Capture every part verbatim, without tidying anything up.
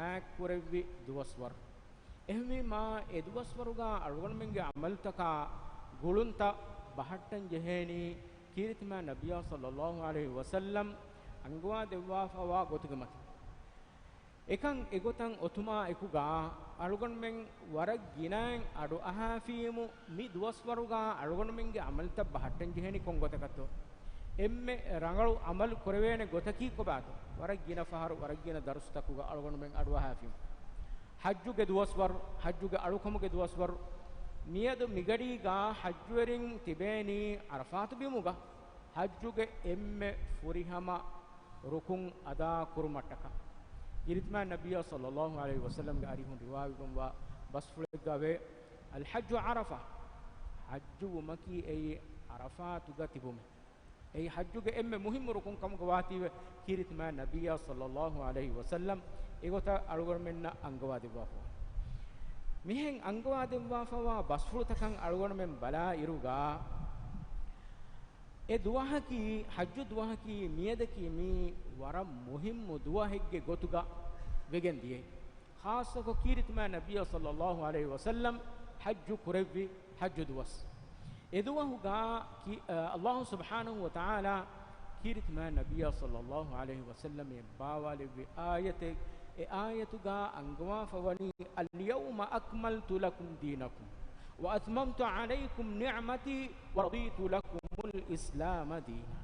މާތްކުރެއްވި ދުވަސްވަރު. އެހެންވީމާ، އެ ދުވަސްވަރުގަ އަޅުގަނޑުމެންގެ ޢަމަލުތަކާ ގުޅުންތައް ބަހައްޓަން ޖެހޭނީ، ކީރިތިމާ ނަބިއްޔާ ޞައްލައްލާހު ޢަލައިހި ވަސައްލަމް އަންގަވާ ދެއްވާފަވާ ގޮތުގެ މަތިން. އެކަން އެގޮތަށް އޮތުމާ އެކުގަ، އަޅުގަނޑުމެން ވަރަށް ގިނައިން އަޑު އަހާފީމު، މި ދުވަސްވަރުގަ އަޅުގަނޑުމެންގެ ޢަމަލުތައް ބަހައްޓަން ޖެހޭނީ ކޮން ގޮތަކަށްތޯ؟ އެންމެ ރަނގަޅު ޢަމަލު ކުރެވޭނެ ގޮތަކީ ކޮބާތޯ؟ ވަރަށް ގިނަ ފަހަރު، ވަރަށް ގިނަ ދަރުސްތަކުގަ އަޅުގަނޑުމެން އަޑުއަހާފީމު. ޙައްޖުގެ ދުވަސްވަރު، ޙައްޖުގެ އަޅުކަމުގެ ދުވަސްވަރު، މިއަދު މިގަޑީގަ ޙައްޖުވެރިން ތިބޭނީ ޢަރަފާތު ބިމުގަ. ޙައްޖުގެ އެންމެ ފުރިހަމަ ރުކުން އަދާ ކުރުމަށްޓަކާ. ކީރިތިމާ ނަބިއްޔާ ޞައްލައްލާހު ޢަލައިހި ވަސައްލަމްގެ އަރިހުން ރިވާވެގެންވާ ބަސްފުޅެއްގަވޭ، الحج عرفة، ޙައްޖުވުމަކީ އެއީ ޢަރަފާތުގަ ތިބުމޭ. އެއީ ޙައްޖުގެ އެންމެ މުހިއްމު ރުކުން ކަމުގަ ވާތީވެ، ކީރިތިމާ ނަބިއްޔާ ޞައްލައްލާހު ޢަލައިހި ވަސައްލަމް އެގޮތަށް އަޅުގަނޑުމެންނަށް އަންގަވާ ދެއްވާފަވާ. މިހެން އަންގަވާ ދެއްވާފަވާ ބަސްފުޅުތަކަށް އަޅުގަނޑުމެން ބަލާ އިރުގަ، އެ ދުވަހަކީ، ޙައްޖު ދުވަހަކީ މިއަދަކީ މީ ވަރަށް މުހިއްމު ދުވަހެއްގެ ގޮތުގަ ވެގެން ދިޔައީ. ޚާއްޞަކޮށް ކީރިތިމާ ނަބިއްޔާ ޞައްލައްލާހު ޢަލައިހި ވަސައްލަމް ޙައްޖު ކުރެއްވި ޙައްޖު ދުވަސް. އެ ދުވަހުގަ ކީ-، އަ، ﷲ ސުބްޙާނަހު ވަތަޢާލާ ކީރިތިމާ ނަބިއްޔާ ޞައްލައްލާހު ޢަލައިހި ވަސައްލަމް އެ ބާވާލެއްވި އާޔަތެއް، އެ އާޔަތުގަ އަންގަވާފަވަނީ، اليوم أكملت لكم دينكم وأتممت عليكم نعمتي ورضيت لكم الإسلام دينا.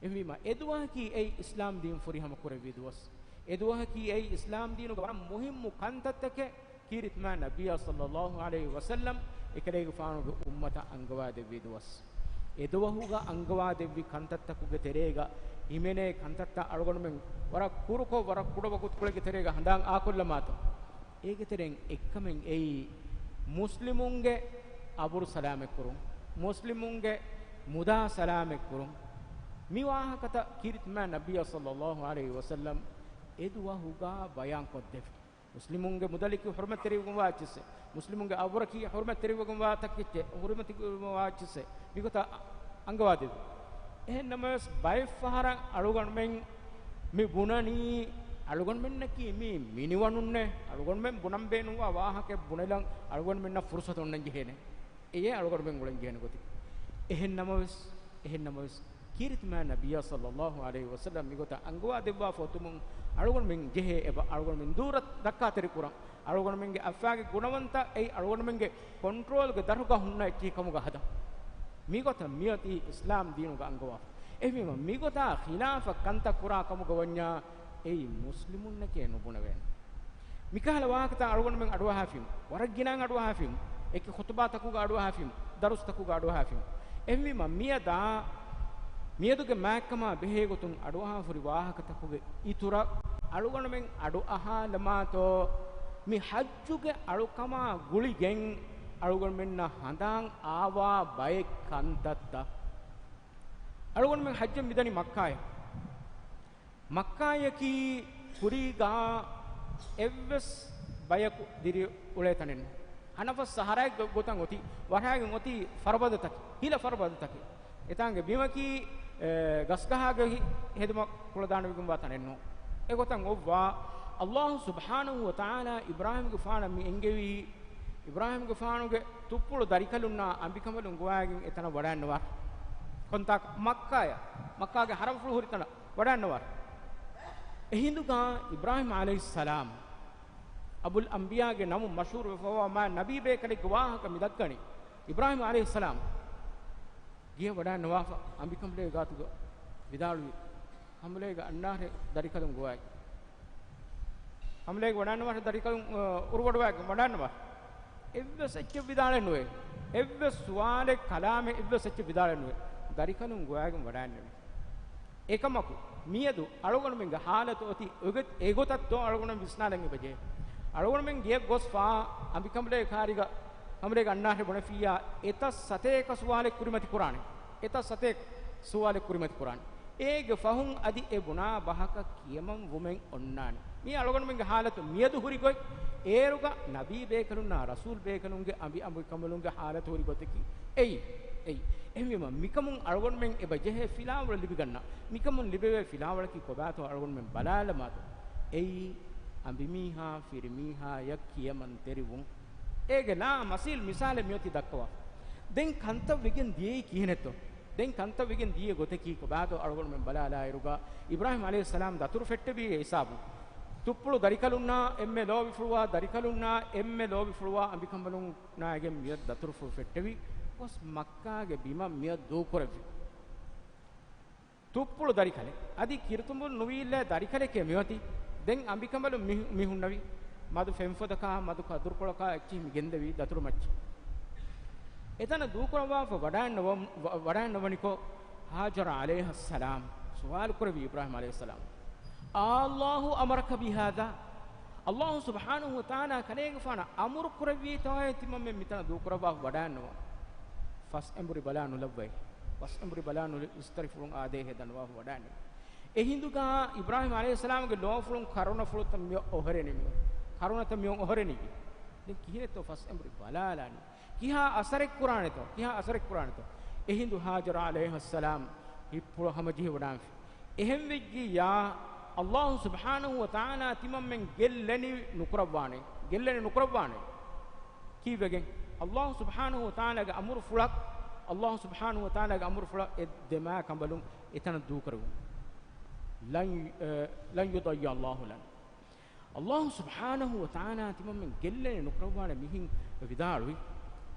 އެހެންވީމަ، އެ ދުވަހަކީ އެއީ އިސްލާމް ދީން ފުރިހަމަ ކުރެއްވި ދުވަސް. އެ ދުވަހަކީ އެއީ އިސްލާމް ދީނުގެ ވަރަށް މުހިއްމު ކަންތައްތަކެއް ކީރިތިމާ ނަބިއްޔާ ޞައްލައްލާހު ޢަލައިހި ވަސައްލަމް އެކަލޭގެފާނުގެ އުއްމަތަށް އަންގަވާ ދެއްވި ދުވަސް. އެ ދުވަހުގަ އަންގަވާ ދެއްވި ކަންތައްތަކުގެ ތެރޭގަ، ހިމެނޭ ކަންތައްތައް އަޅުގަނޑުމެން ވަރަށް ކުރުކޮށް، ވަރަށް ކުޑަ ވަގުތުކޮޅެއްގެ ތެރޭގަ ހަނދާން އާކޮށްލަމާތޯ. އޭގެ ތެރެއިން އެއްކަމެއް އެއީ، މުސްލިމުންގެ އަބުރު ސަލާމަތްކުރުން، މުސްލިމުންގެ މުދާ ސަލާމަތްކުރުން. މި ވާހަކަތައް ކީރިތިމާ ނަބިއްޔާ ޞައްލައްލާހު ޢަލައިހި ވަސައްލަމް އެ ދުވަހުގަ ބަޔާންކޮށްދެއްވި. މުސްލިމުންގެ މުދަލަކީ ޙުރުމަތްތެރިވެގެންވާ އެއްޗިއްސެއް. މުސްލިމުންގެ އަބުރަކީ ޙުރުމަތްތެރިވެގެންވާ ތަކެއްޗެއް، ޙުރުމަތިވެގެންވާ އެއްޗިއްސެއް. މިގޮތަށް އަ-، އަންގަވާދެއްވި. އެހެން ނަމަވެސް، ބައެއްފަހަރަށް އަޅުގަނޑުމެން މި ބުނަނީ، އަޅުގަނޑުމެންނަކީ މީ މިނިވަނުންނޭ، އަޅުގަނޑުމެން ބުނަން ބޭނުންވާ ވާހަކައެއް ބުނެލަން އަޅުގަނޑުމެންނަށް ފުރުޞަތު އޮންނަން ޖެހޭނެ. އެޔޭ އަޅުގަނޑުމެން އުޅެން ޖެހޭނެ ގޮތެއް. އެހެން ނަމަވެސް، އެހެން ނަމަވެސް، ކީރިތިމާ ނަބިއްޔާ ޞައްލައްލާހު ޢަލައިހި ވަސައްލަމް މިގޮތަށް އަންގަވާ ދެއްވާފަ އޮތުމުން އަޅުގަނޑުމެން ޖެހޭ އެބަ އަޅުގަނޑުމެން ދޫރަށް ދައްކާތެރިކުރަން. އަޅުގަނޑުމެންގެ އަފާގެ ގުނަވަންތައް އެއީ އަޅުގަނޑުމެންގެ ކޮންޓްރޯލްގެ ދަށުގަ ހުންނަ އެއްޗެހި ކަމުގަ ހަދަން. މިގޮތަށް މިއޮތީ އިސްލާމް ދީނުގަ އަންގަވާފަ. އެހެންވީމަ، މިގޮތާ ޚިލާފަށް ކަންތައް ކުރާ ކަމުގަ ވަންޏާ އެއީ މުސްލިމުންނެކޭ ނުބުނެވޭނެ. މިކަހަލަ ވާހަކަތައް އަޅުގަނޑުމެން އަޑުއަހާފީމު، ވަރަށް ގިނައިން އަޑުއަހާފީމު، އެކި ޚުތުބާތަކުގަ އަޑުއަހާފީމު، ދަރުސްތަކުގަ އަޑުއަހާފީމު. އެހެންވީމަ މިއަދާ، މިއަދުގެ މާތްކަމާ ބެހޭގޮތުން އަޑުއަހާފަހުރި ވާހަކަތަކުގެ އިތުރަށް އަޅުގަނޑުމެން އަޑުއަހާލަމާތޯ، މި ޙައްޖުގެ އަޅުކަމާ ގުޅިގެން އަޅުގަނޑުމެންނަށް ހަނދާން އާވާ ބައެއް ކަންތައްތައް. އަޅުގަނޑުމެން ޙައްޖަށް މިދަނީ މައްކާއަށް. މައްކާޔަކީ ކުރީގާ އެއްވެސް ބަޔަކު ދިރިއުޅޭ ތަނެއް ނޫން. ހަނަފަސް ސަހަރާއެއް ގޮ-، ގޮތަށް އޮތީ، ވަށާގެން އޮތީ ފަރުބަދަތަކެއް، ހިލަ ފަރުބަދަތަކެއް. އެތާނގެ ބިމަކީ، އެ، ގަސްގަހާގެ ހި-، ހެދުމަށް ކުޅަދާނަވެގެންވާ ތަނެއް ނޫން. އެގޮތަށް އޮއްވާ، ﷲ ސުބްޙާނަހޫ ވަތަޢާލާ އިބްރާހީމްގެފާނަށް މި އެންގެވީ، އިބްރާހީމްގެފާނުގެ ތުއްޕުޅު ދަރިކަލުންނާ އަނބިކަނބަލުން ގޮވައިގެން އެތަނަށް ވަޑައިންނަވާ. ކޮންތާކަށް؟ މައްކާޔަށް، މައްކާގެ ޙަރަމްފުޅު ހުރި ތަނަށް ވަޑައިންނަވާ. އެހިނދުގަ އިބްރާހީމް ޢަލައިހިއްސަލާމް، އަބުލް އަންބިޔާގެ ނަމުން މަޝްހޫރުވެފަވާ މާތް ނަބީ ބޭކަލެއްގެ ވާހަކަ މި ދައްކަނީ. އިބްރާހީމް ޢަލައިހިއްސަލާމް ގެޔަށް ވަޑައިންނަވާފަ، އަނބިކަނބަލެއްގެ ގާތުގަ ވިދާޅުވި، ކަނބަލޭގެ އަންނާށޭ ދަރިކަލުން ގޮވައި. ކަނބަލޭގެ ވަޑައިންނަވާށޭ ދަރިކަލުން، އަ، އުރުގަޑުވައިގެން ވަޑައިންނަވާށޭ. އެއްވެސް އެއްޗެއް ވިދާޅެއް ނުވޭ. އެއްވެސް ސުވާލެއް، ކަލާމެއް، އެއްވެސް އެއްޗެއް ވިދާޅެއް ނުވޭ. ދަރިކަލުން ގޮވައިގެން ވަޑައިންނެވި. އެކަމަކު، މިއަދު އަޅުގަނޑުމެންގެ ޙާލަތު އޮތީ އެގޮތް-، އެގޮތަށްތޯ އަޅުގަނޑުމެން ވިސްނާލަން އެބަޖެހޭ. އަޅުގަނޑުމެން ގެޔަށް ގޮސްފަ، އަނބިކަނބަލޭގެ ކާރިގަ، ކަނބަލޭގެ އަންނާށޭ ބުނެފިއްޔާ، އެތައް ސަތޭކަ ސުވާލެއް ކުރިމަތި ކުރާނެ. އެތައް ސަތޭކަ ސުވާލެއް ކުރިމަތި ކުރާނެ. އޭގެ ފަހުން އަދި އެ ބުނާ ބަހަކަށް ކިޔަމަން ވުމެއް އޮންނާނެ. މީ އަޅުގަނޑުމެންގެ ޙާލަތު މިއަދު ހުރި ގޮތް، އޭރުގަ ނަބީ ބޭކަލުންނާ ރަސޫލް ބޭކަލުންގެ އަނބި އަނބިކަނބަލުންގެ ޙާލަތު ހުރި ގޮތަކީ އެއީ، އެއީ. އެހެންވީމަ، މިކަމުން އަޅުގަނޑުމެން އެބަ ޖެހޭ ފިލާވަޅު ލިބިގަންނަ، މިކަމުން ލިބެވޭ ފިލާވަޅަކީ ކޮބާތޯ އަޅުގަނޑުމެން ބަލާލަމާތޯ. އެއީ، އަނބިމީހާ ފިރިމީހާޔަށް ކިޔަމަންތެރިވުން. އޭގެ ލާ މަސީލް މިސާލެއް މިއޮތީ ދައްކަވާ. ދެން ކަންތައް ވެގެން ދިޔައީ ކިހިނެއްތޯ؟ ދެން ކަންތައް ވެގެން ދިޔަ ގޮތަކީ ކޮބާތޯ؟ އަޅުގަނޑުމެން ބަލާލާއިރުގަ، އިބްރާހިމް ޢަލައިހިއްސަލާމް ދަތުރު ފެއްޓެވީ އެ ހިސާބުން. ތުއްޕުޅު ދަރިކަލުންނާ އެންމެ ލޯބިފުޅުވާ ދަރިކަލުންނާ އެންމެ ލޯބިފުޅުވާ އަނބިކަނބަލުންނާއެކު މިއޮތް ދަތުރުފުޅު ފެއްޓެވި ގޮސް މައްކާގެ ބިމަށް މިއޮތް ދޫކުރެއްވި. ތުއްޕުޅު ދަރިކަލެއް. އަދި ކިރުތުނބުން ނުވީއްލޭ ދަރިކަލެކޭ މިއޮތީ. ދެން އަނބިކަނބަލުން މި، މި ހުންނެވި. މަދު ފެންފޮދަކާ، މަދު ކަދުރުކޮޅަކާ އެއްޗިހި މި ގެންދެވީ ދަތުރު މައްޗި. އެތަނަށް ދޫކުރައްވާފަ ވަޑައިންނަވަ، ވަ، ވަޑައިންނަވަނިކޮށް، ހާޖަރަ ޢަލައިހައްސަލާމް ސުވާލު ކުރެއްވި އިބްރާހިމް ޢަލައިހިއްސަލާމް. އާއްލާހު އަމަރަކަ ބިހާދާ؟ އައްލާހު ސުބްޙާނަހު ވަތަޢާލާ ކަލޭގެފާނަށް އަމުރު ކުރެއްވީތޯއޭ ތިމަންމެން މިތަނަށް ދޫކުރައްވާފަ ވަޑައިންނަވަން؟ ފަސް އެނބުރި ބަލާ ނުލައްވައި. ފަސް އެނބުރި ބަލާ ނުލައްވައި. އިސްތަށިފުޅުން އާދޭ ހެދަންވާފަ ވަޑައިންނެވި. އެހިނދުގަ އިބްރާހިމް ޢަލައިހިއްސަލާމްގެ ލޯފުޅުން ކަރުނަފުޅުތައް މިއޮށް އޮހޮރެނިވި. ކަރުނަތައް މިއޮށް އޮހޮރެނިވި. ދެން ކިހިނެއްތޯ ފަސް އެނބުރި ބަލާލާނީ؟ ކިހާ އަސަރެއް ކުރާނެތޯ؟ ކިހާ އަސަރެއް ކުރާނެތޯ؟ އެހިނދު ހާޖަރަ ޢަލައިހައްސަލާމް ހިތްޕުޅަށް ހަމަޖެހިވަޑާންފި. އެހެންވެއްޖިއްޔާ، އައްލާހު ސުބްޙާނަހު ވަތަޢާލާ ތިމަންމެން ގެއްލެނި ނުކުރައްވާނެ. ގެއްލެނި ނުކުރައްވާނެ. ކީއްވެގެން؟ އައްލާހު ސުބްޙާނަހު ވަތަޢާލާގެ އަމުރުފުޅަށް، އައްލާހު ސުބްޙާނަހު ވަތަޢާލާގެ އަމުރުފުޅަށް އެ ދެމާ ކަނބަލުން އެތަނަށް ދޫކުރެވުން. لن، އަ، لن يضيع الله لنا. އައްލާހު ސުބްޙާނަހު ވަތަޢާލާ ތިމަންމެން ގެއްލެނި ނުކުރައްވާނެ މިހެން ވިދާޅުވި.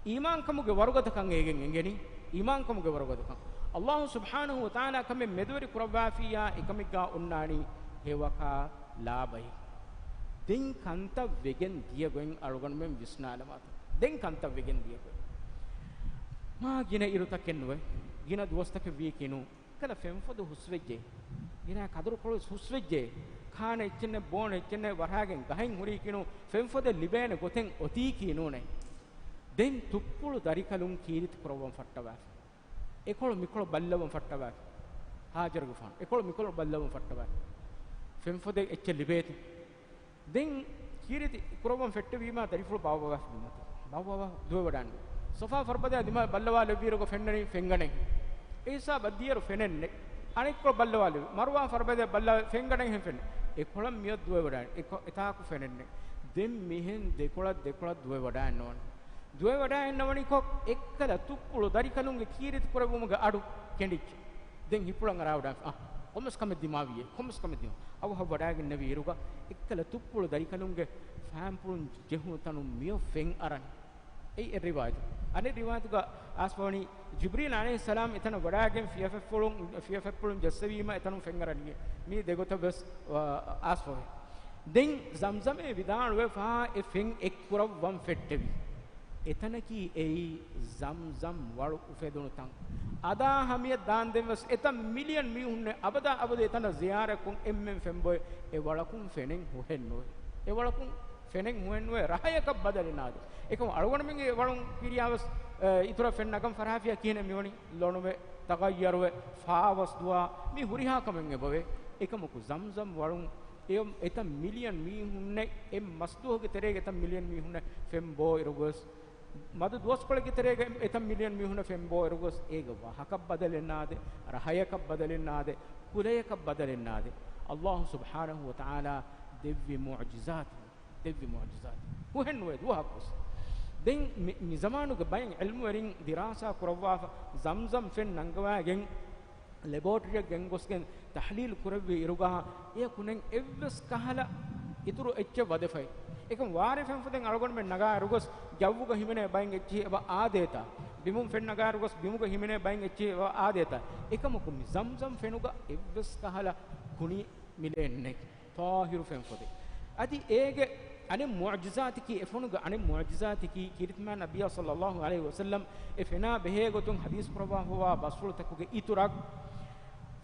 އީމާންކަމުގެ ވަރުގަދަކަން އޭގެން އެނގެނީ. އީމާންކަމުގެ ވަރުގަދަކަން. އައްލާހު ސުބްޙާނަހު ވަތަޢާލާ ކަމެއް މެދުވެރި ކުރައްވާފިއްޔާ އެކަމެއްގާ އޮންނާނީ ހެޔޮކާ ލާބައެއް. ދެން ކަންތައް ވެގެން ދިޔަ ގޮތް އަޅުގަނޑުމެން ވިސްނާލަމާތަ؟ ދެން ކަންތައް ވެގެން ދިޔަ ގޮތް. މާ ގިނަ އިރުތަކެއް ނުވެ، ގިނަ ދުވަސްތަކެއް ވީކީ ނޫން. އެއްކަލަ ފެންފޮދު ހުސްވެއްޖެ. ގިނަ ކަދުރުކޮޅުވެސް ހުސްވެއްޖެ. ކާނެ އެއްޗެއްނެއް، ބޯނެ އެއްޗެއްނެއް ވަރާގެން ގަހެއް ހުރީކީ ނޫން. ފެންފޮދެއް ލިބޭނެ ގޮތެއް އޮތީކީ ނޫނޭ. ދެން ތުއްޕުޅު ދަރިކަލުން ކީރިތި ކުރައްވަން ފައްޓަވާފި. އެކޮޅު މިކޮޅު ބައްލަވަން ފައްޓަވާފި. ހާޖަރުގެފާނު އެކޮޅު މިކޮޅު ބައްލަވަން ފައްޓަވާފި. ފެންފޮދެއް އެއްޗެއް ލިބޭތި. ދެން ކީރިތި ކުރައްވަން ފެއްޓެވީމާ ދަރިފުޅު ބާއްވަވާފި ބިމަތަށް. ބާއްވަވާ ދުވެވަޑާން. ސޮފާ ފަރުބަދަޔާ ދިމާ ބައްލަވާލެއްވިއިރުގަ ފެންނަނީ ފެންގަނެ. އެ ހިސާބަށް ދިޔައިރު ފެނެއްނެ. އަނެއްކޮޅު ބައްލަވާލެއްވި. މަރުވާ ފަރުބަދަޔާ ބައްލަވާ ފެންގަނެ ހެން ފެންނެ. އެކޮޅަށް މިއޮށް ދުވެވަޑާން. އެކޮ-، އެތާކު ފެނެއްނެ. ދެން މިހެން ދެކޮޅަށް ދެކޮޅަށް ދުވެވަޑާން ނޯން. ދުވެވަޑާއެއްނަވަނިކޮށް، އެއްކަލަ ތުއްޕުޅު ދަރިކަލުންގެ ކީރިތި ކުރެއްވުމުގެ އަޑު ކެނޑިއްޖެ. ދެން ހިތްޕުޅަށް އަރާވަޑާ، އަ، ކޮންމެސް ކަމެއް ދިމާވިޔޭ، ކޮންމެސް ކަމެއް ދިމާ. އަވަހަށް ވަޑާގެންނެވި އިރުގަ، އެއްކަލަ ތުއްޕުޅު ދަރިކަލުންގެ ފާންޕުޅުން ޖެހުނު ތަނުން މިއޮށް ފެން އަރަން. އެއީ އެ ރިވާޔަތު. އަނެއް ރިވާޔަތުގަ އާސްފަވަނީ، ޖިބްރީލް ޢަލައިހިއްސަލާމް އެތަނަށް ވަޑާގެން ފިޔަފެއްޕުޅުން، ފިޔަފެއްޕުޅުން ޖައްސެވީމަ އެތަނުން ފެން އަރަން އިނގޭ. މީ ދެގޮތަށް ވެސް، އާ، އާސްފަވޭ. ދެން ޒަމްޒަމޭ ވިދާޅުވެފާ އެ ފެން އެއްކުރައްވަން ފެއްޓެވި. އެތަނަކީ އެއީ ޒަމްޒަމް ވަޅު އުފެދުނު ތަން. އަދާ ހަމިޔަށް ދާންދެން ވެސް އެތައް މިލިއަން މީހުންނެއް އަބަދާ އަބަދު އެތަނަށް ޒިޔާރަތްކޮށް އެންމެން ފެންބޮއެ އެ ވަޅަކުން ފެނެއް ހުހެއްނުވޭ. އެ ވަޅަކުން ފެނެއް ހުހެއްނުވޭ ރަހަޔަކަށް ބަދަލެއް ނާދެ. އެކަމު އަޅުގަނޑުމެންގެ ވަޅުން ކިރިޔާ ވެސް، އެ، އިތުރަށް ފެން ނަގަން ފަރާފިޔާ ކިހިނެއް މިވަނީ؟ ލޮނުވެ، ތަޣައްޔަރުވެ، ފާވަސް ދުވާ، މީ ހުރިހާ ކަމެއް އެބަވޭ. އެކަމަކު ޒަމްޒަމް ވަޅުން އެ، އެތައް މިލިއަން މީހުންނެއް އެ މަސްދުވަހުގެ ތެރޭގަ އެތައް މިލިއަން މީހުންނެއް ފެން ބޯ އިރުގަސް، މަދު ދުވަސްކޮޅެއްގެ ތެރޭގަ އެތައް މިލިއަން މީހުންނަށް ފެން ބޯ އިރުގަސް، އޭގަ ވަހަކަށް ބަދަލެއް ނާދެ، ރަހަޔަކަށް ބަދަލެއް ނާދެ، ކުލަޔަކަށް ބަދަލެއް ނާދެ. އައްލާހު ސުބްޙާނަހު ވަތަޢާލާ ދެއްވި މުޢުޖިޒާތު، ދެއްވި މުޢުޖިޒާތު. ހުހެއްނުވޭ ދުވަހަކުވެސް. ދެން މި، މި ޒަމާނުގެ ބައެއް ޢިލްމުވެރިން ދިރާސާ ކުރައްވާފަ، ޒަމްޒަމް ފެން ނަންގަވާގެން، ލެބޯޓްރީއަށް ގެންގޮސްގެން ތަޙްލީލު ކުރެއްވި އިރުގަ، އެޔަކު ނެތް އެއްވެސް ކަހަލަ އިތުރު އެއްޗެއް ވަދެފައި. އެކަމު ވާރޭ ފެންފޮދެއް އަޅުގަނޑުމެން ނަގާ އިރުގަސް، ޖައްވުގަ ހިމެނޭ ބައެއް އެއްޗިހި އެބަ އާދޭތާ. ބިމުން ފެން ނަގާ އިރުގަސް، ބިމުގަ ހިމެނޭ ބައެއް އެއްޗިހި އެބަ އާދޭތާ. އެކަމަކު މި ޒަމްޒަމް ފެނުގަ އެއްވެސް ކަހަލަ ކުނި މިލޭންނެ. ޠާހިރު ފެންފޮދެއް. އަދި އޭގެ އަނެއް މުޢުޖިޒާތަކީ، އެ ފެނުގެ އަނެއް މުޢުޖިޒާތަކީ، ކީރިތި މާތް ނަބިއްޔާ ޞައްލައްލާހު ޢަލައިހި ވަސައްލަމް އެ ފެނާ ބެހޭ ގޮތުން ޙަދީޘް ކުރައްވާފައިވާ ބަސްފުޅުތަކުގެ އިތުރަށް،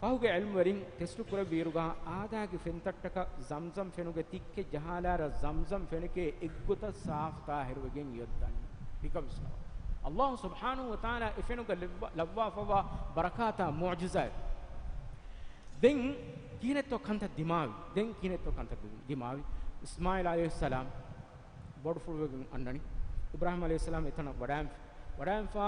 ފަހުގެ ޢިލްމުވެރިން ޓެސްޓު ކުރެއްވި އިރުގަ، އާދައިގެ ފެންތައްޓަކަށް ޒަމްޒަމް ފެނުގެ ތިއްކެއް ޖަހާލާރަށް ޒަމްޒަމް ފެނަކީ އެއްގޮތަށް ސާފު ޠާހިރުވެގެން އިޔޮއްދަނީ. ހިކަވިސްނަވާ. އައްލާހު ސުބްޙާނަހު ވަތަޢާލާ އެ ފެނުގަ ލެއްވާ، ލައްވާފައިވާ ބަރަކާތާ މުޢުޖިޒާތް. ދެން ކިހިނެއްތޯ ކަންތައް ދިމާވި؟ ދެން ކިހިނެއްތޯ ކަންތައް ދިމާވި؟ އިސްމާޢީލް ޢަލައިހިއްސަލާމް ބޮޑުފުޅުވެގެން އަންނަނީ. އިބްރާހީމް ޢަލައިހިއްސަލާމް އެތަނަށް ވަޑާން، ވަޑާންފާ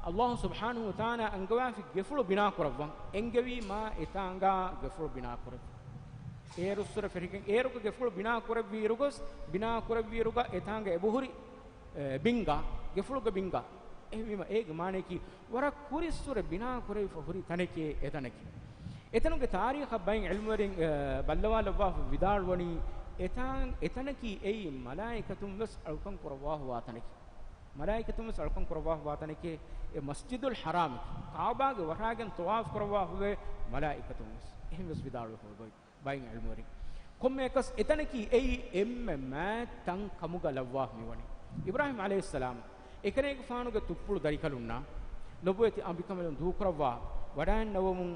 އައްލާހު ސުބްޙާނަހު ވަތަޢާލާ އަންގަވާފި ގެފުޅު ބިނާ ކުރައްވަން. އެންގެވީ މާ އެތާނގާ ގެފުޅު ބިނާ ކުރައްވަން. އޭރުއްސުރެ ފެށިގެން އޭރުގެ ގެފުޅު ބިނާ ކުރެއްވިއިރުގަސް، ބިނާ ކުރެއްވިއިރުގަ އެތާނގަ އެބަހުރި، އެ، ބިންގާ، ގެފުޅުގެ ބިންގާ. އެހެންވީމަ އޭގެ މާނަޔަކީ ވަރަށް ކުރިއްސުރެ ބިނާ ކުރެވިފަ ހުރި ތަނެކޭ އެތަނަކީ. އެތަނުގެ ތާރީޚަށް ބައެއް ޢިލްމުވެރިން، އެ، ބައްލަވާލައްވާފަ ވިދާޅުވަނީ، އެތާން، އެތަނަކީ އެއީ މަލާއިކަތުން ވެސް އަޅުކަން ކުރައްވާފަވާ ތަނެކޭ. މަލާއިކަތުން ވެސް އަޅުކަން ކުރައްވާފަވާ ތަނެކޭ އެ މަސްޖިދުލް ޙަރާމް. ކާބާގެ ވަށާގެން ޠަވާފު ކުރައްވާފަވޭ މަލާއިކަތުން ވެސް. އެހެން ވެސް ވިދާޅުވެފަ އޮތް ބައެއް ޢިލްމުވެރިން. ކޮންމެއަކަސް އެތަނަކީ އެއީ އެންމެ މާތް ތަން ކަމުގަ ލައްވާފަ މިވަނީ. އިބްރާހީމް ޢަލައިހިއްސަލާމް އެކަލޭގެފާނުގެ ތުއްޕުޅު ދަރިކަލުންނާ ލޮބުވެތި އަނބިކަނބަލުން ދޫކުރައްވާ ވަޑައިންނަވަމުން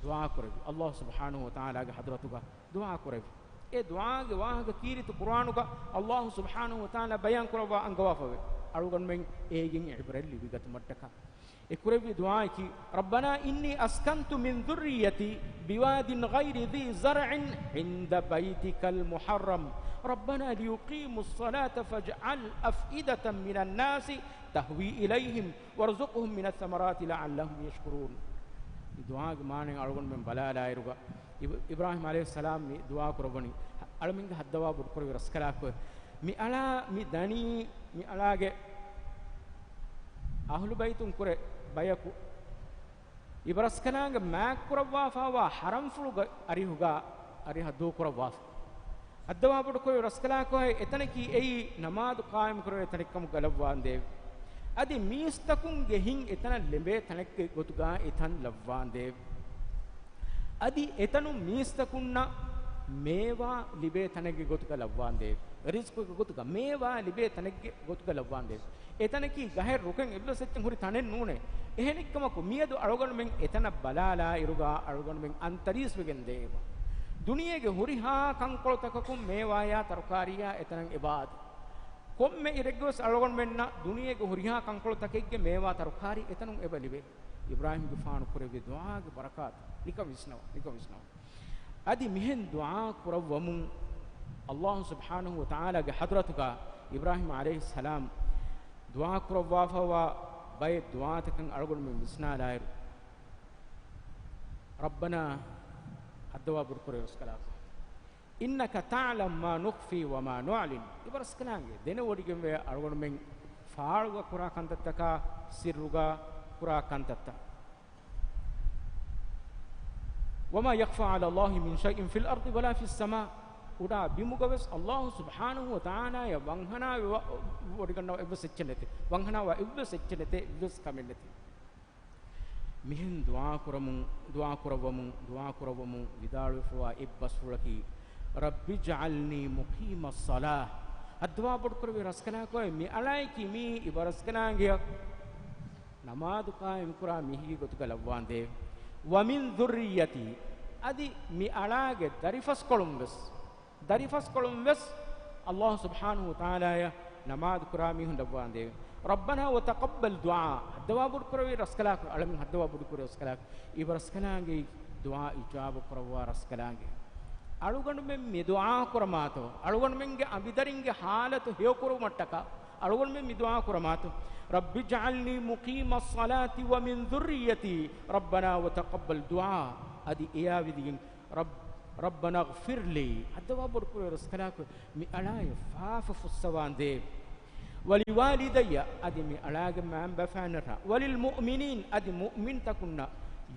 ދުޢާ ކުރެއްވި. ﷲ ސުބްޙާނަހޫ ވަތަޢާލާގެ ޙަޟްރަތުގަ ދުޢާ ކުރެއްވި. އެ ދުޢާގެ ވާހަކަ ކީރިތި ޤުރުއާނުގަ ﷲ ސުބްޙާނަހޫ ވަތަޢާލާ ބަޔާން ކުރައްވާ އަންގަވާފަވޭ. އަޅުގަނޑުމެން އޭގެން ޢިބްރަތް ލިބިގަތުމަށްޓަކާ. އެ ކުރެއްވި ދުޢާއަކީ، ربنا إني أسكنت من ذريتي بواد غير ذي زرع عند بيتك المحرم ربنا ليقيموا الصلاة فاجعل أفئدة من الناس تهوي إليهم وارزقهم من الثمرات لعلهم يشكرون. މި ދުޢާގެ މާނައިން އަޅުގަނޑުމެން ބަލާލާއިރުގަ، އިބް-، އިބްރާހީމް ޢަލައިހިއްސަލާމް މި ދުޢާ ކުރައްވަނީ، އަޅަމެންގެ ހައްދަވާ ބޮޑުކުރެއްވި ރަސްކަލާކޮ، މި އަޅާ މި ދަނީ، މި އަޅާގެ އަހުލުބައިތުން ކުރެ ބަޔަކު، އިބަރަސްކަލާނގެ މާތްކުރައްވާފައިވާ ޙަރަމްފުޅުގެ އަރިހުގަ އަރިހަށް ދޫކުރައްވާފަ. ހައްދަވާ ބޮޑުކުރެއްވި ރަސްކަލާކޮ، އެތަނަކީ އެއީ ނަމާދު ޤާއިމުކުރެވޭ ތަނެއްކަމުގަ ލައްވާނދޭވެ. އަދި މީސްތަކުންގެ ހިތް އެތަނަށް ލެނބޭ ތަނެއްގެ ގޮތުގަ އެތަން ލައްވާނދޭވެ. އަދި އެތަނުން މީސްތަކުންނަށް މޭވާ ލިބޭ ތަނެއްގެ ގޮތުގަ ލައްވާނދޭވެ. ރިޒްޤުގެ ގޮތުގަ މޭވާ ލިބޭ ތަނެއްގެ ގޮތުގަ ލައްވާނދޭވެ. އެތަނަކީ ގަހެއް ރުކެއް އެއްވެސް އެއްޗެއް ހުރި ތަނެއް ނޫނޭ. އެހެނެއްކަމަކު، މިއަދު އަޅުގަނޑުމެން އެތަނަށް ބަލާލާއިރުގަ އަޅުގަނޑުމެން އަންތަރީސްވެގެން ދޭއިރު، ދުނިޔޭގެ ހުރިހާ ކަންކޮޅުތަކަކުން މޭވާޔާ ތަރުކާރީއާ އެތަނަށް އެބަ އާދޭ. ކޮންމެ އިރެއްގެވެސް އަޅުގަނޑުމެންނަށް ދުނިޔޭގެ ހުރިހާ ކަންކޮޅުތަކެއްގެ މޭވާ ތަރުކާރީ އެތަނުން އެބަ ލިބޭ. އިބްރާހީމްގެފާނު ކުރެއްވި ދުޢާގެ ބަރަކާތު. ނިކަން ވިސްނަވާ، ނިކަން ވިސްނަވާ. އަދި މިހެން ދުޢާ ކުރައްވަމުން، ﷲ ސުބްޙާނަހޫ ވަތަޢާލާގެ ޙަޟްރަތުގަ އިބްރާހީމް ޢަލައިހިއްސަލާމް ދުޢާ ކުރައްވާފައިވާ ބައެއް ދުޢާތަކަށް އަޅުގަނޑުމެން ވިސްނާލާއިރު، ރައްބަނާ، ހައްދަވާ ބޮޑުކުރެއްވި ރަސްކަލާކޮ، إنك تعلم ما نخفي وما نعلن. އިބަރަސްކަލާނގެ ދެނެވޮޑިގެންވޭ އަޅުގަނޑުމެން ފާޅުގަ ކުރާ ކަންތައްތަކާ ސިއްރުގަ ކުރާ ކަންތައްތައް. وما يخفى على الله من شيء في الأرض ولا في السماء. އުޑާ ބިމުގަވެސް ﷲ ސުބްޙާނަހޫ ވަތަޢާލާއަށް ވަންހަނާ ވެ-، ވޮޑިގަންނަވާ އެއްވެސް އެއްޗެއް ނެތޭ. ވަންހަނާވާ އެއްވެސް އެއްޗެއް ނެތޭ، އެއްވެސް ކަމެއް ނެތޭ. މިހެން ދުޢާ ކުރަމުން، ދުޢާ ކުރައްވަމުން، ދުޢާ ކުރައްވަމުން ވިދާޅުވެފަވާ އެއްބަސްފުޅަކީ، رب اجعلني مقيم الصلاة. ހައްދަވާ ބޮޑުކުރެއްވި ރަސްކަލާކޮ، މި އަޅާއަކީ މީ އިބަރަސްކަލާނގެއަށް ނަމާދު ޤާއިމުކުރާ މީހެއްގެ ގޮތުގަ ލައްވާނދޭވެ. ومن ذريتي، އަދި މި އަޅާގެ ދަރިފަސްކޮޅުން ވެސް، ދަރިފަސްކޮޅުން ވެސް ﷲ ސުބްޙާނަހޫ ވަތަޢާލާއަށް ނަމާދު ކުރާ މީހުން ލައްވާނދޭވެ. ربنا وتقبل دعاء. ހައްދަވާ ބޮޑުކުރެއްވި ރަސްކަލާކޮ، އަޅަމެން ހައްދަވާ ބޮޑުކުރެއްވި ރަސްކަލާކޮ، އިބަރަސްކަލާނގެ ދުޢާ އިޖާބަ ކުރައްވާ ރަސްކަލާނގެ. އަޅުގަނޑުމެން މި ދުޢާ ކުރަމާތޯ، އަޅުގަނޑުމެންގެ އަނބިދަރިންގެ ޙާލަތު ހެޔޮކުރުމަށްޓަކާ އަޅުގަނޑުމެން މި ދުޢާ ކުރަމާތޯ، رب اجعلني مقيم الصلاة ومن ذريتي ربنا وتقبل دعاء. އަދި އެޔާ ވިދިގެން، رب، ربنا اغفر لي، ހައްދަވާ ބޮޑުކުރެއްވި ރަސްކަލާކޮ، މި އަޅާއަށް ފާފަ ފުއްސަވާނދޭ. ولوالدي، އަދި މި އަޅާގެ މައިންބަފައިންނަށާ، وللمؤمنين، އަދި މުއުމިންތަކުންނަށް،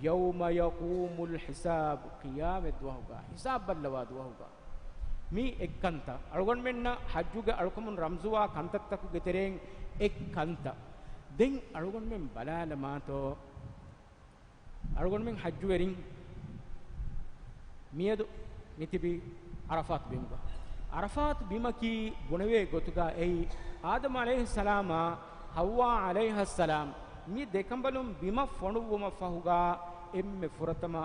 يوم يقوم الحساب، ޤިޔާމަތް ދުވަހުގަ ހިސާބު ބައްލަވާ ދުވަހުގަ. މީ އެއްކަންތައް. އަޅުގަނޑުމެންނަށް ޙައްޖުގެ އަޅުކަމުން ރަމްޒުވާ ކަންތައްތަކުގެ ތެރެއިން އެއްކަންތައް. ދެން އަޅުގަނޑުމެން ބަލާލަމާތޯ، އަޅުގަނޑުމެން ޙައްޖުވެރިން މިއަދު މިތިބީ ޢަރަފާތު ބިމުގަ. ޢަރަފާތު ބިމަކީ ބުނެވޭ ގޮތުގަ އެއީ، އާދަމް ޢަލައިހިއްސަލާމާ ޙައްވާ ޢަލައިހައްސަލާމް މި ދެކަނބަލުން ބިމަށް ފޮނުއްވުމަށް ފަހުގަ އެންމެ ފުރަތަމަ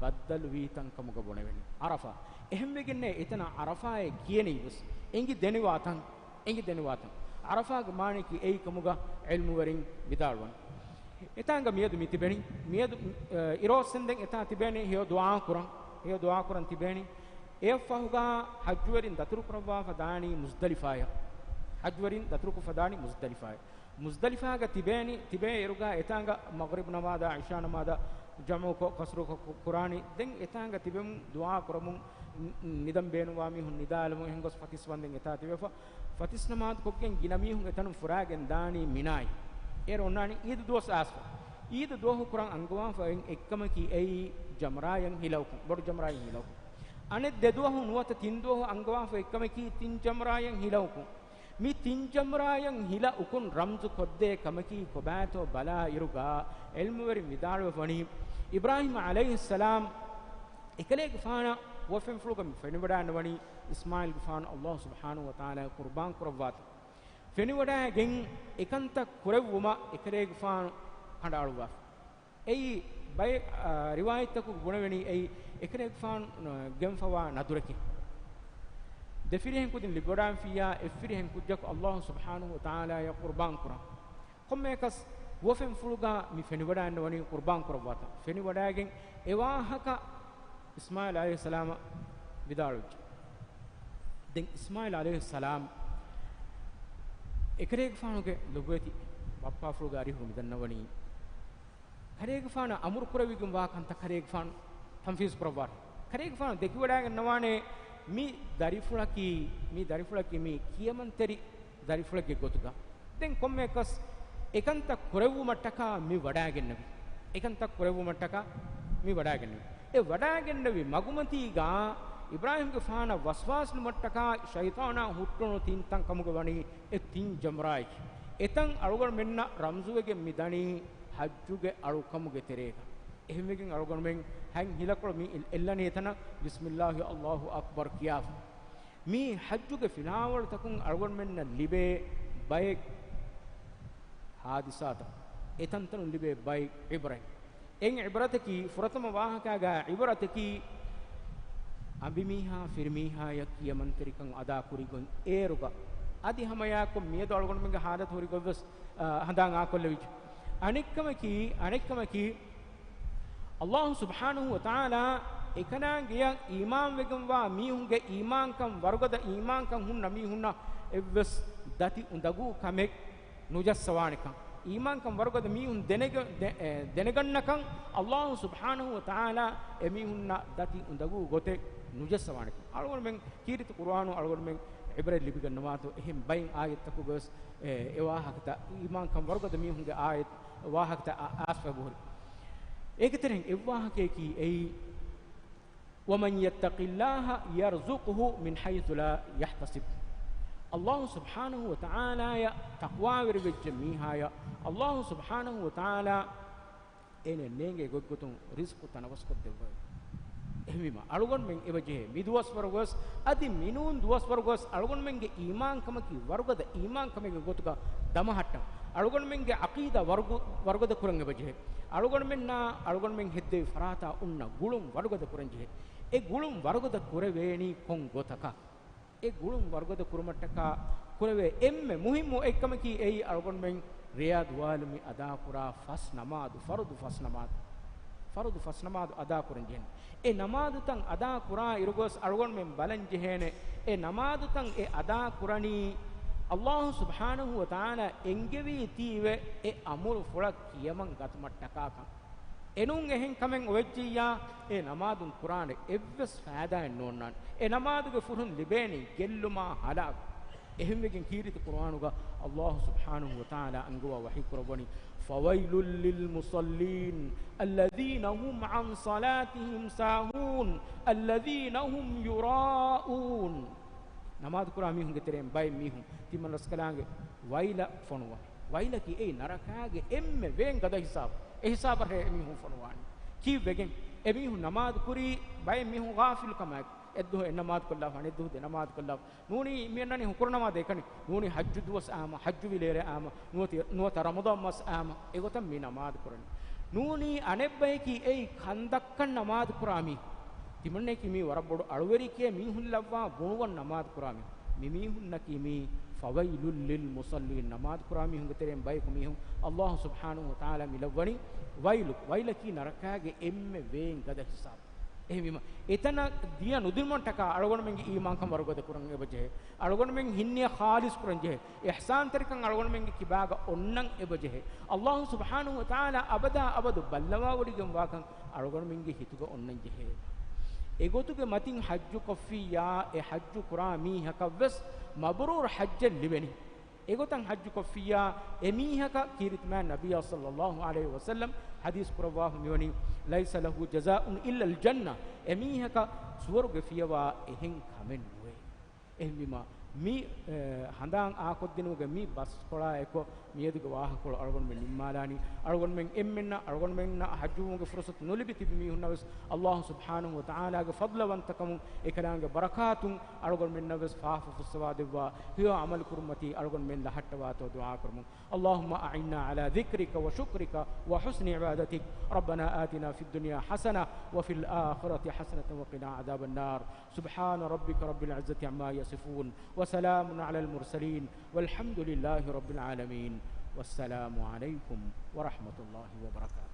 ބައްދަލުވީ ތަންކަމުގަ ބުނެވެނީ ޢަރަފާ. އެހެންވެގެންނޭ އެތަނަށް ޢަރަފާއޭ ކިޔެނީ ވެސް. އެނގި ދެނެވާ ތަން، އެނގި ދެނެވާ ތަން. ޢަރަފާގެ މާނަޔަކީ އެއީ ކަމުގަ ޢިލްމުވެރިން ވިދާޅުވަނީ. އެތާނގަ މިއަދު މި ތިބެނީ، މިއަދު، އަ، އިރޯއްސެންދެން އެތާ ތިބޭނީ ހެޔޮ ދުޢާ ކުރަން، ހެޔޮ ދުޢާ ކުރަން ތިބޭނީ. އެއަށްފަހުގަ ޙައްޖުވެރިން ދަތުރު ކުރައްވާފަ ދާނީ މުޒްދަލިފާޔަށް. ޙައްޖުވެރިން ދަތުރުކޮށްފަ ދާނީ މުޒްދަލިފާޔަށް. މުޒްދަލިފާގަ ތިބޭނީ، ތިބޭ އިރުގަ އެތާނގަ މަޣްރިބް ނަމާދާ، ޢިޝާ ނަމާދާ ޖަމްޢުކޮށް، ޤަޞްރުކޮށް ކު-، ކުރާނީ. ދެން އެތާނގަ ތިބެމުން ދުޢާ ކުރަމުން، ނި-، ނިދަން ބޭނުންވާ މީހުން ނިދާލަމުން، އެހެން ގޮސް ފަތިސް ވަންދެން އެތާ ތިބެފަ. ފަތިސް ނަމާދު ކޮށްގެން ގިނަ މީހުން އެތަނުން ފުރާގެން ދާނީ މިނާއިން. އޭރު އޮންނާނީ އީދު ދުވަސް އައިސްފަ. އީދު ދުވަހު ކުރަން އަންގަވާފަ އެއްކަމަކީ އެއީ ޖަމްރާއަށް ހިލައުކުން، ބޮޑު ޖަމްރާއަށް ހިލައުކުން. އަނެއް ދެ ދުވަހު ނުވަތަ ތިން ދުވަހު އަންގަވާފަ އެއްކަމަކީ ތިން ޖަމްރާއަށް ހިލައުކުން. މި ތިން ޖަމްރާއަށް ހިލަ އުކުން ރަމްޒު ކޮށްދޭ ކަމަކީ ކޮބާތޯ ބަލާ އިރުގަ، ޢިލްމުވެރިން ވިދާޅުވެފަވަނީ، އިބްރާހީމް ޢަލައިހިއްސަލާމް އެކަލޭގެފާނަށް ވަފެންފުޅުގަ މި ފެނިވަޑާންވަނީ އިސްމާޢީލްގެފާނު ﷲ ސުބްޙާނަހޫ ވަތަޢާލާ ޤުރްބާން ކުރައްވާތީ. ފެނިވަޑާގެން އެކަންތައް ކުރެއްވުމަށް އެކަލޭގެފާނު ކަނޑައަޅުއްވާފަ. އެއީ ބައެއް، އާ، ރިވާޔަތްތަކުގަ ބުނެވެނީ އެއީ އެކަލޭގެފާނު، އާ، ގެންފަވާ ނަދުރަކީ. ދެފިރިހެން ކުދިން ލިބިވަޑާންފިއްޔާ، އެއްފިރިހެން ކުއްޖަކު ﷲ ސުބްޙާނަހޫ ވަތަޢާލާއަށް ޤުރްބާން ކުރަން. ކޮންމެއަކަސް ވަފެންފުޅުގަ މި ފެނިވަޑާންވަނީ ޤުރްބާން ކުރައްވާތާ. ފެނިވަޑާގެން އެވާހަކަ އިސްމާޢީލް ޢަލައިހިއްސަލާމަށް ވިދާޅުވެއްޖެ. ދެން އިސްމާޢީލް ޢަލައިހިއްސަލާމް އެކަލޭގެފާނުގެ ލޮބުވެތި ބައްޕާފުޅުގެ އަރިހުގަ މިދަންނަވަނީ، ކަލޭގެފާނަށް އަމުރު ކުރެވިގެންވާ ކަންތައް ކަލޭގެފާނު ތަންފީޒު ކުރައްވާށޭ. ކަލޭގެފާނު ދެކިވަޑާގަންނަވާނޭ މި ދަރިފުޅަކީ، މި ދަރިފުޅަކީ މި ކިޔަމަންތެރި ދަރިފުޅެއްގެ ގޮތުގަ. ދެން ކޮންމެއަކަސް އެކަންތައް ކުރެއްވުމަށްޓަކާ މި ވަޑާގެންނެވި. އެކަންތައް ކުރެއްވުމަށްޓަކާ މި ވަޑާގެންނެވި. އެ ވަޑާގެންނެވި މަގުމަތީގަ އިބްރާހީމްގެފާނަށް ވަސްވާސް ނުމަށްޓަކާ ޝައިޠާނާ ހުއްޓުނު ތިން ތަން ކަމުގަ ވަނީ އެ ތިން ޖަމްރާއެކޭ. އެތަން އަޅުގަނޑުމެންނަށް ރަމްޒުވެގެން މި ދަނީ ޙައްޖުގެ އަޅުކަމުގެ ތެރޭގަ. އެހެންވެގެން އަޅުގަނޑުމެން ހަތް ހިލަކޮޅު މި އެ-، އެއްލަނީ އެތަނަށް ބިސްމިއްލާހި ﷲ އަކްބަރު ކިޔާފަ. މި ޙައްޖުގެ ފިލާވަޅުތަކުން އަޅުގަނޑުމެންނަށް ލިބޭ ބައެއް ޙާދިސާތައް، އެތަންތަނުން ލިބޭ ބައެއް ޢިބްރަތް. އެއް ޢިބްރަތަކީ، ފުރަތަމަ ވާހަކައިގަ ޢިބްރަތަކީ، އަނބިމީހާ ފިރިމީހާޔަށް ކިޔަމަންތެރިކަން އަދާކުރިގެން އޭރުގަ، އަދި ހަމައެއާއެކު މިއަދު އަޅުގަނޑުމެންގެ ޙާލަތު ހުރި ގޮތްވެސް، އާ، ހަނދާން އާކޮށްލެވިއްޖެ. އަނެއްކަމަކީ، އަނެއްކަމަކީ، ﷲ ސުބްޙާނަހޫ ވަތަޢާލާ އެކަނާ ގެޔަށް އީމާންވެގެންވާ މީހުންގެ އީމާންކަން ވަރުގަދަ އީމާންކަން ހުންނަ މީހުންނަށް އެއްވެސް ދަތި އުނދަގޫ ކަމެއް ނުޖައްސަވާނެކަން، އީމާންކަން ވަރުގަދަ މީހުން ދެނެގަ-، ދެ-، އެ، ދެނެގަންނަކަން ﷲ ސުބްޙާނަހޫ ވަތަޢާލާ އެމީހުންނަށް ދަތި އުނދަގޫ ގޮތެއް ނުޖައްސަވާނެކަން. އަޅުގަނޑުމެން ކީރިތި ޤުރުއާނު އަޅުގަނޑުމެން ޢިބްރަތް ލިބިގަންނަވާތޯ، އެހެން ބައެއް އާޔަތްތަކުގަވެސް އެ، އެ ވާހަކަތައް، އީމާންކަން ވަރުގަދަ މީހުންގެ އާޔަތް ވާހަކަތައް އަ-، އައިސްފަ އެބަހުރި. އޭގެ ތެރެއިން އެއްވާހަކަޔަކީ އެއީ، وَمَن يَتَّقِ اللَّهَ يَرْزُقْهُ مِنْ حَيْثُ لَا يَحْتَسِبُ. ﷲ ސުބްޙާނަހޫ ވަތަޢާލާޔަށް ތަޤްވާވެރިވެއްޖެ މީހާޔަށް ﷲ ސުބްޙާނަހޫ ވަތަޢާލާ އޭނަ ނޭނގޭ ގޮތްގޮތުން ރިޒްޤު ތަނަވަސްކޮށްދެއްވައި. އެހެންވީމަ، އަޅުގަނޑުމެން އެބަޖެހޭ މި ދުވަސްވަރުގަވެސް، އަދި މިނޫން ދުވަސްވަރުގަވެސް އަޅުގަނޑުމެންގެ އީމާންކަމަކީ ވަރުގަދަ އީމާންކަމެއްގެ ގޮތުގަ ދަމަހައްޓަން. އަޅުގަނޑުމެންގެ ޢަޤީދާ ވަރުގު-، ވަރުގަދަ ކުރަން އެބަޖެހޭ. އަޅުގަނޑުމެންނާ އަޅުގަނޑުމެން ހެއްދެވި ފަރާތާ އޮންނަ ގުޅުން ވަރުގަދަ ކުރަން ޖެހޭ. އެ ގުޅުން ވަރުގަދަ ކުރެވޭނީ ކޮން ގޮތަކަށް؟ އެ ގުޅުން ވަރުގަދަ ކުރުމަށްޓަކާ ކުރެވޭ އެންމެ މުހިއްމު އެއްކަމަކީ އެއީ އަޅުގަނޑުމެން ރެޔާ ދުވާލުމި އަދާކުރާ ފަސް ނަމާދު، ފަރުޟު ފަސް ނަމާދު، ފަރުޟު ފަސް ނަމާދު އަދާކުރަން ޖެހެން. އެ ނަމާދުތައް އަދާކުރާ އިރުގަސް އަޅުގަނޑުމެން ބަލަން ޖެހޭނެ، އެ ނަމާދުތައް އެ އަދާކުރަނީ ﷲ ސުބްޙާނަހޫ ވަތަޢާލާ އެންގެވީތީވެ އެ އަމުރުފުޅަށް ކިޔަމަން ގަތުމަށްޓަކާކަން. އެނޫން އެހެން ކަމެއް އޮވެއްޖިއްޔާ، އެ ނަމާދުން ކުރާނެ އެއްވެސް ފައިދާއެއް ނޯންނާނެ. އެ ނަމާދުގެ ފުރުން ލިބޭނީ ގެއްލުމާ ހަލާކު. އެހެންވެގެން ކީރިތި ޤުރުއާނުގަ ﷲ ސުބްޙާނަހޫ ވަތަޢާލާ އަންގަވާ ވަޙީ ކުރައްވަނީ، فَوَيْلٌ لِّلْمُصَلِّينَ الَّذِينَ هُمْ عَنْ صَلَاتِهِمْ سَاهُونَ الَّذِينَ هُمْ يُرَاءُونَ. ނަމާދުކުރާ މީހުންގެ ތެރެއިން ބައެއް މީހުން ތިމަން ރަސްކަލާނގެ ވައިލަށް ފޮނުވާ. ވައިލަކީ އެއީ ނަރަކާގެ އެންމެ ވޭން ގަދަ ހިސާބު. އެ ހިސާބަށް އެމީހުން ފޮނުވާނީ. ކީއްވެގެން؟ އެމީހުން ނަމާދު ކުރީ ބައެއް މީހުން ޣާފިލުކަމާއެކު. އެއްދުވަހު އެއް ނަމާދު ކޮށްލާފަ، އަނެއް ދުވަހު ދެ ނަމާދު ކޮށްލާފަ. ނޫނީ މި އަންނަނީ ހުކުރު ނަމާދު އެކަނި. ނޫނީ ޙައްޖު ދުވަސް އާމަ، ޙައްޖު ވިލޭރޭ އާމަ، ނުވަތަ، ނުވަތަ ރަމަޟާން މަސް އާމަ، އެގޮތަށް މި ނަމާދު ކުރަނީ. ނޫނީ އަނެއްބަޔަކީ އެއީ ކަން ދައްކަން ނަމާދު ކުރާ މީހުން. ތިމަންނަޔަކީ މީ ވަރަށް ބޮޑު އަޅުވެރިއެކޭ މީހުން ލައްވާ ބުނުވަން ނަމާދު ކުރާ މީހުން. މި މީހުންނަކީ މީ فَوَيْلٌ لِّلْمُصَلِّينَ، ނަމާދު ކުރާ މީހުންގެ ތެރެއިން ބަޔަކު މީހުން. ﷲ ސުބްޙާނަހޫ ވަތަޢާލާ މި ލައްވަނީ ވައިލު، ވައިލަކީ ނަރަކާގެ އެންމެ ވޭން ގަދަ ހިސާބު. އެހެންވީމަ، އެތަނަށް ދިޔަ ނުދިނުމަށްޓަކާ އަޅުގަނޑުމެންގެ އީމާންކަން ވަރުގަދަ ކުރަން އެބަޖެހޭ. އަޅުގަނޑުމެން ހިންނިޔަ ޚާލިޞް ކުރަން ޖެހޭ. އިޙްސާންތެރިކަން އަޅުގަނޑުމެންގެ ކިބާގަ އޮންނަން އެބަޖެހޭ. ﷲ ސުބްޙާނަހޫ ވަތަޢާލާ އަބަދާ އަބަދު ބައްލަވާވޮޑިގެންވާކަން އަޅުގަނޑުމެންގެ ހިތުގަ އޮންނަން ޖެހޭ. އެގޮތުގެ މަތިން ޙައްޖު ކޮށްފިއްޔާ، އެ ޙައްޖު ކުރާ މީހަކަށްވެސް މަބްރޫރު ޙައްޖެއް ލިބެނީ. އެގޮތަށް ޙައްޖު ކޮށްފިއްޔާ، އެމީހަކަށް ކީރިތި މާތް ނަބިއްޔާ ޞައްލައްލާހު ޢަލައިހި ވަސައްލަމް ޙަދީޘް ކުރައްވާފަ މިވަނީ، "ليس له جزاء إلا الجنة." އެމީހަކަށް ސުވަރުގެ ފިޔަވާ އެހެން ކަމެއް ނުވޭ. އެހެންވީމާ، މި، އެ، ހަނދާން އާކޮށްދިނުމުގެ މި ބަސްކޮޅާ އެކު މިއަދުގެ ވާހަކަކޮޅު އަޅުގަނޑުމެން ނިންމާލާނީ. އަޅުގަނޑުމެން އެންމެންނަށް އަޅުގަނޑުމެންނަށް ޙައްޖުވުމުގެ ފުރުޞަތު ނުލިބި ތިބި މީހުންނަށް ވެސް ﷲ ސުބްޙާނަހޫ ވަތަޢާލާގެ ފަޟްލަވަންތަކަމުން އެކަލާނގެ ބަރަކާތުން އަޅުގަނޑުމެންނަށް ވެސް ފާފަ ފުއްސަވާ ދެއްވާ، ހެޔޮ ޢަމަލު ކުރުންމަތީ އަޅުގަނޑުމެން ލަހައްޓަވާތޯ ދުޢާ ކުރަމުން. اللهم أعنا على ذكرك وشكرك وحسن عبادتك. ربنا آتنا في الدنيا حسنة وفي الآخرة حسنة وقنا عذاب النار. سبحان ربك رب العزة عما يصفون. وسلام على المرسلين. والحمد لله رب العالمين. والسلام عليكم ورحمة الله وبركاته.